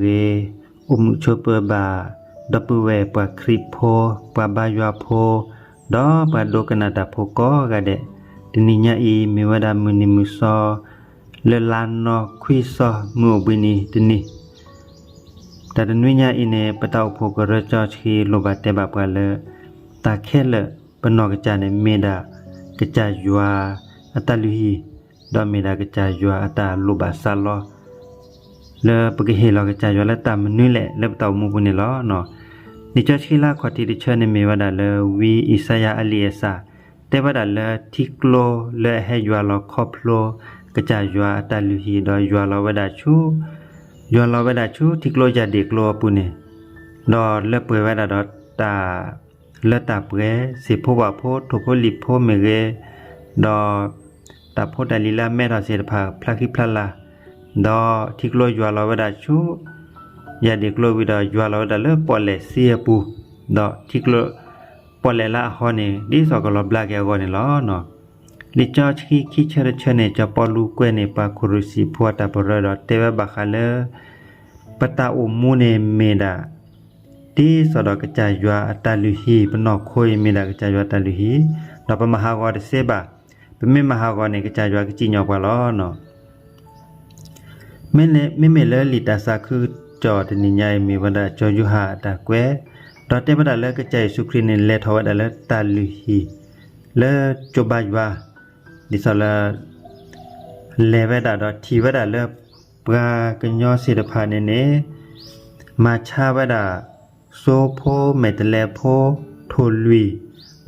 ဂ့ၤ, အိၣ်မုာ်ဆိးပၢၤဘၣ် ဒီပုၢ်ဝဲၢ်ပှၤခရံာ်ဖိ, ပှၤဘါယွၤဖိ, ဒီးပှၤဒိကနၣ်တၢ်ဖိကိးဂၤဒဲး, တနံၤညါအံၤမ့ၢ်ဝဲဒၣ်မုၢ်နံၤမုၢ်သီ လၢလါနီၣ်ခွံသီ မုၢ်အိၣ်ဘှံးနံၤတနံၤ, တၢ်တနွံညါအံၤန့ၣ် ပတၢ်အိၣ်ဖှိၣ်ကရၢကၠီဆှံလိၣ်ဘၣ်တဲဘၣ်ပှၤလၢ တၢ်ခဲလၢာ်ပနီၢ်ကစၢ်န့ၣ် မ့ၢ်ဒၣ်ကစၢ်ယွၤအတၢ်လုၢ်ဟံၣ်, ဒီးမ့ၢ်ဒၣ်ကစၢ်ယွၤအတၢ်လိၣ်ဘၣ်စးလီ လၢပကဟ့ၣ်လီၤကစၢ်ယွၤလၢတၢ်မနုၤလဲၣ် လၢပတၢ်အိၣ်မူပူၤန့ၣ်လီၤ. လံာ်စီဆှံလၢအခီၣ်ထံးတဆၢန့ၣ်မ့ၢ်ဝဲဒၣ်လၢ ဝံအံၣ်စါယၤအလံာ်အစၢ် တဲဝဲဒၣ်လၢထံကျိလၢအဟဲယွၤလီၤခီဖျိ ကစၢ်ယွၤအတၢ်လုၢ်ဟံၣ် ဒီးယွၤလီၤဝဲဒၣ်ဆူ ယွၤလီၤဝဲဒၣ်ဆူထံကျိယၢ်ဒ့ၣ်ကျိအပူၤန့ၣ်, ဒီးလၢပှဲၤဝဲဒၣ်ဒီးတၢ် လၢတၢ်ပှဲၤ စံာ်ဖိဝၣ်ဖိ ထိၣ်ဖိလံာ်ဖိမ့ၢ်ဂ့ၤ, ဒီးတၢ်ဖိတၢ်လံၤလၢအမဲထီၣ်သ့ၣ်တဖၣ်ဖျါဃံဖျါလၤ, ဒီးထံကျိယွၤလီၤဝဲဒၣ်ဆူ ယၢ်ဒ့ၣ်ကျိဝံၤဒီးယွၤလီၤဝဲဒၣ်လၢပီၣ်လဲၣ်စ့အပူၤ, ဒီးထံကျိ ပီၣ်လဲၣ်လၢအဟီန့ၣ် ဒ်သိးကလီၤဘျါက့ၤအဂီၢ်န့ၣ်လီၤ. လံာ်စီဆှံခံဆၢတဆၢန့ၣ် စီၤပီလူးကွဲးန့ၢ်ပှၤခိၣ်ရူၣ်စံၣ်ဖိအတၢ်ပရၢဒီးတဲဝဲဘၣ်ဃးလၢ ပတၢ်အိၣ်မူန့ၣ်မ့ၢ်ဒၣ် ဒ်သိးဒီးကစၢ်ယွၤအတၢ်လုၢ်ဟံၣ် ပနီၢ်ခိအံၤမ့ၢ်ဒၣ်ကစၢ်ယွၤတၢ်လုၢ်ဟံၣ်, ဒီးပမၤဟးဂီၤတသ့ဘၣ်. ပမ့ၢ်မၤဟးဂီၤန့ၣ် ကစၢ်ယွၤကစံၣ်ညီၣ်ပှၤလီၤ. မ့မ့ၢ်လၢလံာ်တၢ်သးခုကစီၣ်တနံၤညါအံၤ မ့ၢ်ဝဲဒၣ်စီၤယိၤဟၣ်အတၢ်ကွဲး, ဒီးတဲဝဲဒၣ်လၢကစၢ်ယ့ၣ်ၡူးခရံာ်န့ၣ် လဲၤထီၣ်ဝဲဒၣ်လၢတၢ်လုၢ်ဟံၣ် လၢကၠိဘါယွၤ, ဒ်သိးလၢ လဲၤဝဲဒၣ်ဒီးထံၣ်ဝဲဒၣ်လၢ ပှၤကညီသ့ၣ်တဖၣ်န့ၣ်န့ၣ် မၤဆါဝဲဒၣ် ဆိဖိ မဲာ်တဲးလဲးဖိ ထိၣ်လွံၢ်,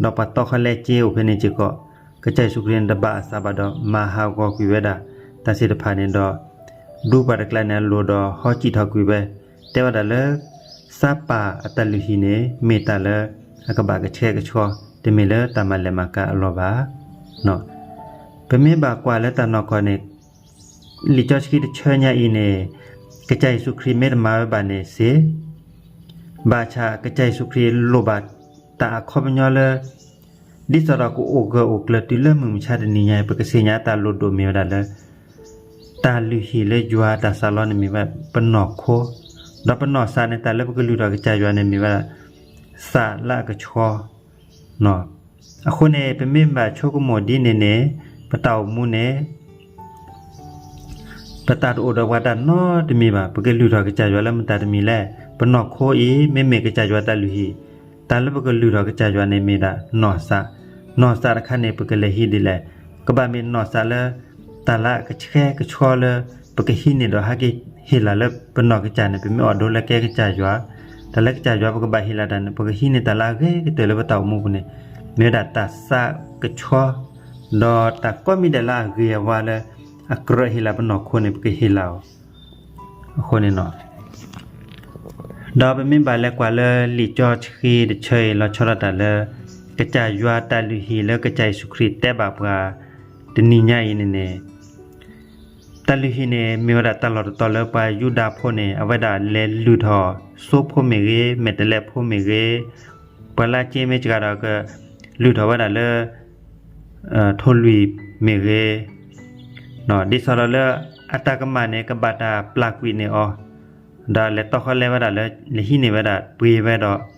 ဒီးပှၤတီခီလဲက့အိၣ်ဖဲန့ၣ်စ့ၢ်ကီး, ကစၢ်ယ့ၣ်ၡူးခရံာ်န့ၣ်တဘၣ်အသးဘၣ်ဒီး မၤဟးဂီၤကွံာ်ဝဲဒၣ် တၢ်သ့ၣ်တဖၣ်န့ၣ်ဒီး ဒူပှၤတကျါန့ၣ်အလိၤဒီးဟီစံၣ်ထီၣ်ကွံာ်ဝဲ, တဲဝဲဒၣ်လၢ သးပၢ်အတၢ်လုၢ်ဟံၣ်န့ၣ် မ့ၢ်တၢ်လၢအကဘၣ်ကဆှဲကဆှီ, တမ့ၢ်လၢတၢ်မၤလဲၢ်မၤကၤအလီၢ်ဘၣ်. ပမ့ၢ်ဘၣ်ကွၢ်လၢတၢ်နီၢ်ကီၢ်န့ၣ် လံာ်စီဆှံတဆၢညါအံၤန့ၣ် ကစၢ်ယ့ၣ်ၡူးခရံာ်မ့ၢ်တမၤဝဲဘၣ်န့ၣ်စ့ၢ်, ဘၣ်ဆၣ်ကစၢ်ယ့ၣ်ၡူးခရံာ်လိၣ်ဘၣ်တၢ်အခီပညီလၢ ဒ်သိးဒီးကအိၣ်ဂၢၢ်အိၣ်ကျၢၤတုၤလၢမုၢ်မဆါတနံၤညါအံၤ ပကသ့ၣ်ညါတၢ်လိၣ်ဒိၣ်မ့ၢ်ဝဲဒၣ်လၢ တၢ်လုၢ်ဟံၣ်လၢယွၤတၢ်စးလီန့ၣ်မ့ၢ်ဝဲ ပနီၢ်ခိ, ဒီးပနီၢ်သးန့ၣ် တၢ်လၢပကလုၢ်ထီၣ်ကစၢ်ယွၤန့ၣ်မ့ၢ်ဝဲဒၣ် သးလၢအကဆှီ အဃိန့ၣ် ပမ့ၢ်ဘၣ်ဆိကမိၣ်ဒ်န့ၣ်န့ၣ် ပတၢ်အိၣ်မူန့ၣ် ပတၢ်တအိၣ်ဒီးပှၤတၢ်နီတမံၤဘၣ်. ပကလုၢ်ထီၣ်ကစၢ်ယွၤလၢမတၤတမံၤလဲၣ်. ပနီၢ်ခိအံၤ မ့မ့ၢ်ကစၢ်ယွၤတၢ်လုၢ်ဟံၣ်, တၢ်လၢပကလုၢ်ထီၣ်ကစၢ်ယွၤန့ၣ်မ့ၢ်ဒၣ်နီၢ်သး, နီၢ်သးတခါန့ၣ် ပကလဲၤဟံးဒ်လဲၣ်. ကဘၣ်မ့ၢ်နီၢ်သးလၢ တၢ်လၢအကဆှဲကဆှီလၢ ပကဟံးန့ၢ်ဒီးဟဲက့ၤဟ့ၣ်လီၤလၢပနီၢ်ကစၢ်န့ၣ် ပမ့ၢ်အီၣ်ဒိလၢကဲကစၢ်ယွၤ, တၢ်လၢကစၢ်ယွၤပကဘၣ်ဟ့ၣ်လီၤတၢ်န့ၣ် ပကဟံးန့ၢ်တၢ်လၢအဂ့ၤကတၢၢ်လၢပတၢ်အိၣ်မူပူၤန့ၣ် မ့ၢ်ဝဲဒၣ်တၢ်သးကဆှီ ဒီးတၢ်ကိးမံၤဒဲးလၢအဂ့ၤအဝါလၢ အကြၢးဟ့ၣ်လီၤပနီၢ်ခိန့ၣ် ပကဟ့ၣ်လီၤအီၤ. အဃိန့ၣ် ဒီးပမ့ၢ်ဘၣ်လဲၤကွၢ်လၢလံာ်စီဆှံတဆၢအံၤ လီၤဆီဒၣ်တၢ်လၢ ကစၢ်ယွၤတၢ်လုၢ်ဟံၣ်လၢကစၢ်ယ့ၣ်ၡူးခရံာ်တဲဘၣ်ပှၤ တနံၤညါအံၤန့ၣ်န့ၣ် တၢ်လုၢ်ဟံၣ်န့ၣ် မ့ၢ်ဝဲဒၣ်တၢ်လီၢ်တတီၤလၢပှၤယူဒၤဖိန့ၣ် အဝဲဒၣ်လဲၤလုၢ်ထီၣ် ဆိဖိမ့ၢ်ဂ့ၤ, မဲာ်တဲးလဲးဖိမ့ၢ်ဂ့ၤ, ပှၤလၢအစ့မ့ၢ်စှၤဒီးကလုၢ်ထီၣ်ဝဲဒၣ်လၢ ထိၣ်လွံၢ်မ့ၢ်ဂ့ၤ, ဒ်သိးဒီးလၢအတၢ်ကမၣ်န့ၣ် ကဘၣ်တၢ်ပျၢ်ကွံာ်န့ၢ်အီၤ, ဒီးလဲၤတီခီလဲဝဲဒၣ်လၢ လဲၤဟံးန့ၢ်ဝဲဒၣ်ပှ့ၤဝဲဒီး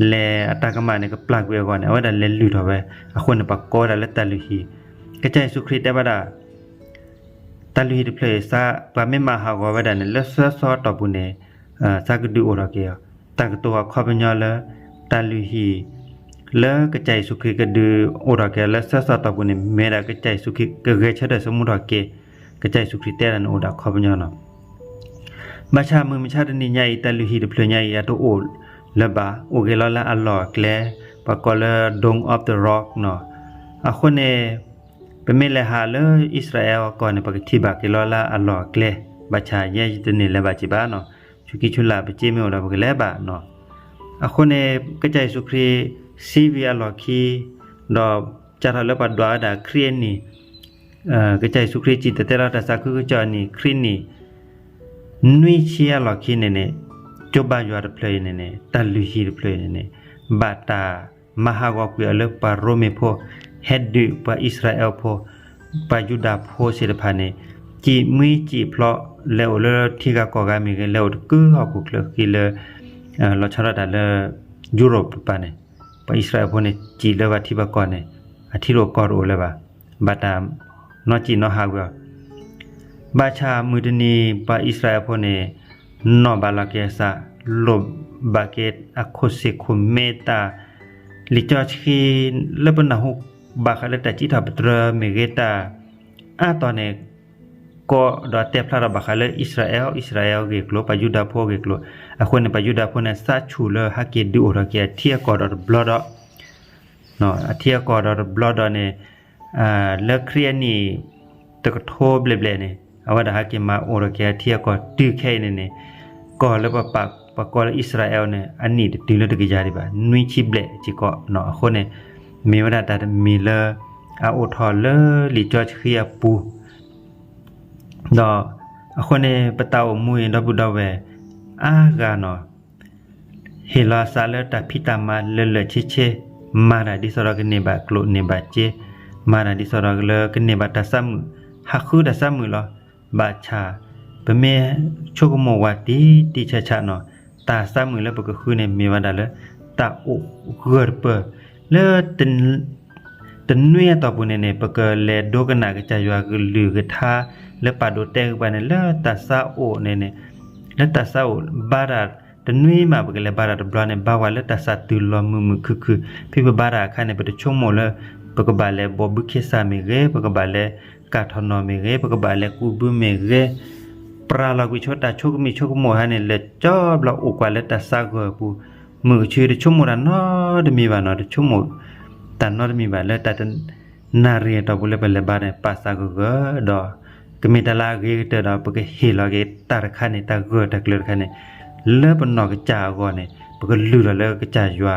လဲၤအတၢ်ကမၣ်န့ၣ် ကပျၢ်ကွံာ်အဂီၢ်န့ၣ် အဝဲဒၣ်လဲၤလုၢ်ထီၣ်ဝဲ, အဃိန့ၣ် ပှၤကိးဝဲဒၣ်လၢတၢ်လုၢ်ဟံၣ်. ကစၢ်ယ့ၣ်ၡူးခရံာ်တဲဝဲဒၣ် တၢ်လုၢ်ဟံၣ်တဖျၢၣ်အံၤ ပှၤမ့ၢ်မၤဟးဂီၤဝဲဒၣ်န့ၣ် လၢသၢသီအတီၢ်ပူၤန့ၣ် သးကဒုးအိၣ်ထီၣ်က့ၤအီၤ. တၢ်ကတိၤအခီပညီလၢ တၢ်လုၢ်ဟံၣ် လၢကစၢ်ယ့ၣ်ၡူးခရံာ်ကဒုးအိၣ်ထီၣ်က့ၤအီၤလၢသၢသီအတီၢ်ပူၤန့ၣ် မ့ၢ်ဝဲဒၣ်ကစၢ်ယ့ၣ်ၡူးခရံာ်ကဂဲၤဆၢထၢၣ်သမူထီၣ်က့ၤ ကစၢ်ယ့ၣ်ၡူးခရံာ်တဲဒၣ်န့ၣ်အိၣ်ဒၣ်အခီပညီလီၤ. ဘၣ်ဆၣ်မုၢ်မဆါတနံၤညါအံၤ တၢ်လုၢ်ဟံၣ်တဖျၢၣ်ညါအံၤ အတအိၣ်လၢၤဘၣ်, အိၣ်ဂ့ၤလီၤလၢအလီၢ်အကျဲ, ပှၤကိးလၢ Dome of the Rock နီၤ. အဃိန့ၣ် ပမ့ၢ်လဲၤဟးလၢအံၣ်စရ့လးအကီၢ်န့ၣ် ပကထံၣ်ဘၣ်က့ၤလီၤလၢအလီၢ်အကျဲ, ဘၣ်ဆၣ်ယဲယတန့ၢ်လဲၤဘၣ်က့ၤဘၣ်နီၤ. ဆူးကံဆူးလၢ်ပစ့မ့ၢ်အိၣ်ဒီးပကလဲၤဘၣ်နီၤ. အဃိန့ၣ် ကစၢ်ယ့ၣ်ၡူးခရံာ် စံးဝံၤအလီၢ်ခံ ဒီးစးထီၣ်လၢပှၤဒွးဝဲဒၣ်ခရံာ်အနံၣ် ကစၢ်ယ့ၣ်ၡူးခရံာ်စံၣ်တဲၤတဲလီၤတၢ်သးခုကစီၣ်အနံၣ် ခရံာ်နံၣ် နွံဆံအလီၢ်ခံန့ၣ်န့ၣ် ကၠိဘါယွၤတဖျၢၣ်အံၤန့ၣ်န့ၣ် တၢ်လုၢ်ဟံၣ်တဖျၢၣ်အံၤန့ၣ်န့ၣ် ဘၣ်တၢ်မၤဟးဂီၤကွံာ်အီၤလၢပှၤရိမ့ၤဖိ, ဟဲဒုးပှၤအံၣ်စရ့လးဖိ, ပှၤယူဒၤဖိသ့ၣ်တဖၣ်န့ၣ် စံးမှံစံးဖျိး လဲၤအိၣ်လၢထံဂၤကီၢ်ဂၤမ့ၢ်ဂ့ၤ လဲၤအိၣ်တကုဟီၣ်ခိၣ်ချၢဃံလၢ လီၤဆီဒၣ်တၢ်လၢ ယူရိၣ်ပူၤတပၤန့ၣ် ပှၤအံၣ်စရ့လးဖိန့ၣ် စံးလၢပှၤထံပှၤကီၢ်န့ၣ် အထံတအိၣ်ကီၢ်တအိၣ်လၢၤဘၣ်, ဘၣ်တၢ်နီၢ်စံၣ်နီၢ်ဟးဝံၤအီၤ ဘၣ်ဆၣ်မုၢ်တနံၤ ပှၤအံၣ်စရ့လးဖိန့ၣ် နီၢ်ဘၣ်လီၤက့ၤအသး, လိၣ်ဘၣ်က့ၤအခိၣ်ဆ့ၣ်ခိၣ်မဲတၢ် လံာ်စီဆှံ လၢပနၢ်ဟူဘၣ်ဃးလၢတၢ်စံးထီၣ်ပတြၢၤမ့ၢ်ဂ့ၤ တၢ်အါတီၤန့ၣ် ကိးဒီးတဲဖျါထီၣ်ဘၣ်ဃးလၢအံၣ်စရ့လး, အံၣ်စရ့လးအဂ့ၢ်အကျိၤ, ပှၤယူဒၤဖိအဂ့ၢ်အကျိၤ, အဃိန့ၣ် ပှၤယူဒၤဖိန့ၣ် သးဆူၣ်လၢဟဲက့ၤဒုးအိၣ်ထီၣ်က့ၤအထံအကီၢ်ဒီးတဘျီဒီး အထံအကီၢ်ဒီးတဘျီဒီးန့ၣ် လၢခရံာ်အနံၣ် တကထိဘျဲၣ်ဘျဲၣ်န့ၣ် အဝဲဒၣ်ဟဲက့ၤမၤအိၣ်ထီၣ်က့ၤအထံအကီၢ်တုၤခဲအံၤန့ၣ်န့ၣ် ကီၢ်လၢပပာ်ပှၤကိးလၢအံၣ်စရ့လးန့ၣ် အနံၣ်တတုၤလၢတကယၤဒံးဘၣ်, နွံဆံဘျဲၣ်စ့ၢ်ကီး, အဃိန့ၣ် မ့ၢ်ဝဲဒၣ်တၢ်တမံၤလၢ အအိၣ်ထီၣ်လၢလံာ်စီဆှံအပူၤ ဒီးအဃိန့ၣ် ပတၢ်အိၣ်မူအံၤ ဒီပုၢ်ဒီဝဲၢ် အါဂၤနီၤ ဟ့ၣ်လီၤအသးလၢတၢ်ဖံးတၢ်မၤလၢာ်လၢာ်ဆ့ဆ့, မၤတၢ်ဒ်သိးဒီးကန့ၢ်ဘၣ်ကျိၣ်န့ၢ်ဘၣ်စ့, မၤတၢ်ဒ်သိးဒီးလၢကန့ၢ်ဘၣ်တၢ်သးမုာ်, ဟးဃုတၢ်သးမုာ်လီၤ. ဘၣ်ဆၣ် ပမ့ၢ်ဆိကမိၣ်ဝဲတံၢ်တံၢ်ဆးဆးနီၤ တၢ်သးမုာ်လၢပကဃုန့ၣ် မ့ၢ်ဝဲဒၣ်လၢ တၢ်အိၣ်ဂၢၢ်တပၢၢ် လၢ တနွံအတီၢ်ပူၤန့ၣ်န့ၣ် ပကလဲၤဒိကနၣ်ကစၢ်ယွၤကလုၢ်ကထါ လၢပာ်ဒိၣ်တဲဂ့ၤပှၤန့ၣ် လၢတၢ်သးအိၣ်န့ၣ်န့ၣ် လၢတၢ်သးအိၣ်ဘါတၢ်တနွံမး ပကလဲၤဘါတၢ်တဘျီန့ၣ် ဘါဝဲလၢတၢ်သးတုၤလီၤမုာ်မုာ်ခုၣ်ခုၣ်, ဖဲပဘါတၢ်အခါန့ၣ် ပတဆိကမိၣ်လၢ ပကဘၣ်လဲၤဘီၣ်ဘုခ့စၢ်မ့ၢ်ဂ့ၤ, ပကဘၣ်လဲၤကၢ်ထီၣ်နီၣ်မ့ၢ်ဂ့ၤ, ပကဘၣ်လဲၤကူးဘုမ့ၢ်ဂ့ၤ, ပြးလီၤကွံာ်ဆိတၢ်ဆိကမိၣ်ဆိကမိၣ်ဟါန့ၣ် လဲၤကၠီဘျီအိၣ်ကွၢ်လၢတၢ်သးဂၢၢ်အပူၤ, မုၢ်ကဆူတဆိကမိၣ်တၢ်နီတမံၤဘၣ်နီၤ, တဆိကမိၣ်တၢ်နီတမံၤဘၣ် လၢတၢ်တနၣ်ရံၣ်အတီၢ်ပူၤလၢပလဲၤဘါန့ၣ် ပာ်သးဂၢၢ်ဂၢၢ်ဒီး ကမ့ၢ်တၢ်လၢအဂ့ၤကတၢၢ်ဒီး ပကဟ့ၣ်လီၤက့ၤတၢ်တခါန့ၣ် တၢ်ဂၢၢ်တၢ်ကျၢၤတခါန့ၣ် လၢပနီၢ်ကစၢ်အဂီၢ်န့ၣ် ပကလုၢ်ထီၣ်လၢကစၢ်ယွၤ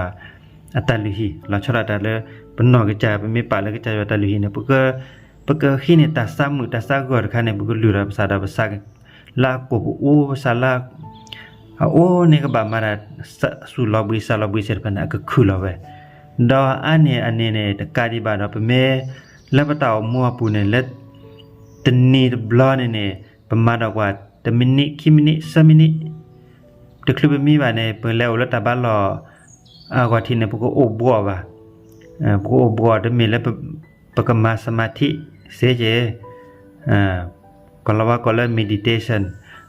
အတၢ်လုၢ်ဟံၣ် လီၤဆီဒၣ်တၢ်လၢ ပနီၢ်ကစၢ် ပမ့ၢ်ပာ်လၢကစၢ်ယွၤတၢ်လုၢ်ဟံၣ်န့ၣ် ပကဟံးန့ၢ်တၢ်သးမုာ်တၢ်သးဂၢၢ်တခါန့ၣ် ပကလုၢ်ထီၣ်ပသးဒီးပသး လၢအကိာ်ပူၤအိၣ် ပသးလၢ အအိၣ်န့ၣ်ကဘၣ်မၤတၢ် သူၣ်လီၤဘှံးသးလီၤဘှံးသ့ၣ်တဖၣ်န့ၣ် အကခုၣ်လီၤဝဲ, ဒီးအါန့ၢ်အန့ၣ်န့ၣ် တကးဒံးဘၣ်ဒီး ပမ့ၢ်လၢပတၢ်အိၣ်မူအပူၤန့ၣ် လၢတနံၤတဘျီန့ၣ်န့ၣ် ပမၤဒီးကွၢ် တမံးနံး ခံမံးနံး သၢမံးနံး တချုးပမံဘၣ်န့ၣ် ပလဲၤအိၣ်လၢတၢ်ဘါလီၢ်အဂီၢ်ထံးန့ၣ် ပကအိၣ်ဘှီၣ်ဘၣ်, ပကအိၣ်ဘှီၣ်တမ့ၢ်လၢ ပကမၤ သမာဓိ စ့ၢ်ကီး ကီၢ်လီၤဝါကိးလၢ meditation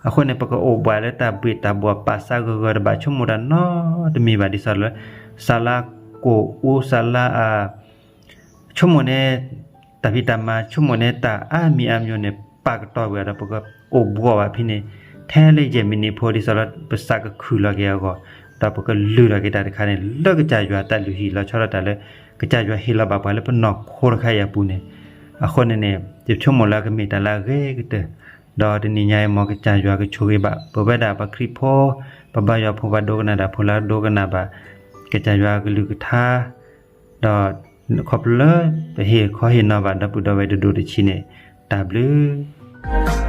အဃိန့ၣ် ပကအိၣ်ဘှီၣ်လၢတၢ်ဘှံးတၢ်ဘှီၣ် ပာ်သးဂၢၢ်ဂၢၢ်တဘၣ်ဆိကမိၣ်တၢ်နီတမံၤဘၣ် ဒ်သိးလၢ သးလၢကိာ်အူ သးလၢအ ဆိကမိၣ်န့ၣ် တၢ်ဖံးတၢ်မၤ ဆိကမိၣ်န့ၣ် တၢ်အါမံၤအါမံၤန့ၣ် ပာ်ကတီၤဝဲဒီး ပကအိၣ်ဘှီၣ်ဘၣ်ဖဲန့ၣ် ထဲလၢယဲၢ်မံးနံးဖိ ဒ်သိးလၢပသးကခုၣ်လီၤက့ၤအဂီၢ် ဒီးပကလုၢ်ထီၣ်က့ၤတၢ်တခါန့ၣ် လၢကစၢ်ယွၤတၢ်လုၢ်ဟံၣ် လီၤဆီဒၣ်တၢ်လၢ ကစၢ်ယွၤဟ့ၣ်လီၤဘၣ်ပှၤလၢပနီၢ်ခိတခါအံၤအပူၤန့ၣ် အဃိန့ၣ်န့ၣ် ယဆိကမိၣ်လၢအကမ့ၢ်တၢ်လၢအဂ့ၤကတၢၢ် ဒီးတနံၤညါအံၤ မ်ကစၢ်ယွၤကဆိၣ်ဂ့ၤဘၣ် ပဝဲဒၣ်ပှၤခရံာ်ဖိ ပဘါယွၤဖိ ပှၤဒိကနၣ်တၢ်ဖိလၢအဒိကနၣ်ဘၣ် ကစၢ်ယွၤအကလုၢ်ကထါ ဒီးခီဖျိလၢပဟ့ၣ်ခီဟ့ၣ်နီၤဘၣ်ဒီပုၢ်ဒီဝဲၢ်တဒိၣ်တဆံးန့ၣ် တၢ်ဘျုး